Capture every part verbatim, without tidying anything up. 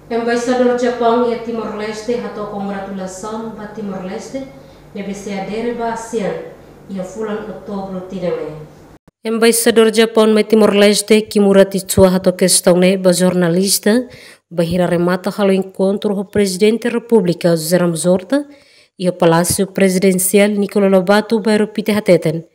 Embaixadór Japaun iha Timor-Leste hato'o kongratulasaun ba Timor-Leste ne'ebé sei adere ba ASEAN iha fulan Outubru tinan ne'e. Embaixadór Japaun mai Timor-Leste, Kimura Tetsuo, hato'o kestaun ne'e ba jornalista bainhira remata halo enkontru ho Prezidente Repúblika José Ramos Horta iha Palásiu Prezidensiál Nicolau Lobato, Bairru Pite, hateten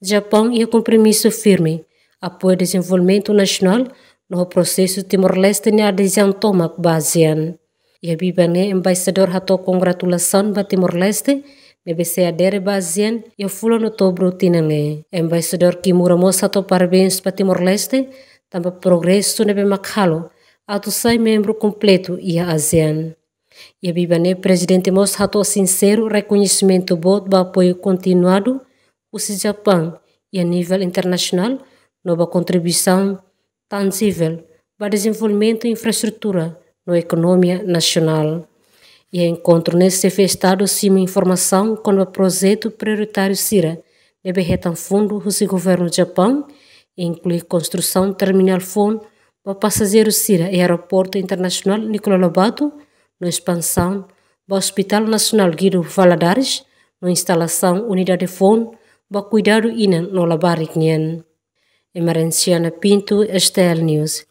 Japaun iha kompromisu firme apoia dezenvolvimentu nasionál no ho prosesu Timor-Leste nia adezaun tomak ba ASEAN. Iha biban ne'e, embaixadór hato'o kongratulasaun ba Timor-Leste ne'ebé sei adere ba ASEAN iha fulan Outubru tinan ne'e. Embaixadór Kimura mós hato'o parabéns ba Timor-Leste tanba progresu ne'ebé mak halo atu sai membru kompletu iha ASEAN. Iha biban ne'e, Prezidente mós hato'o sinseru rekoñesimentu boot ba apoiu kontinuadu husi Japaun iha nivel internasionál no ba kontribuisaun tanjivel ba dezenvolvimentu infraestrutura no ekonomia nasionál. Iha enkontru ne'e, Xefe Estadu simu informasaun kona-ba projetu prioritáriu sira ne'ebé hetan fundu husi governu Japaun, inklui konstrusaun terminál foun ba pasajeiru sira iha Aeroportu Internasionál Nicolau Lobato, no espansaun ba Hospital Nasionál Guido Valadares, no instalasaun unidade foun ba kuidadu inan no labarik nian. Emerenciana Pinto, S T L News.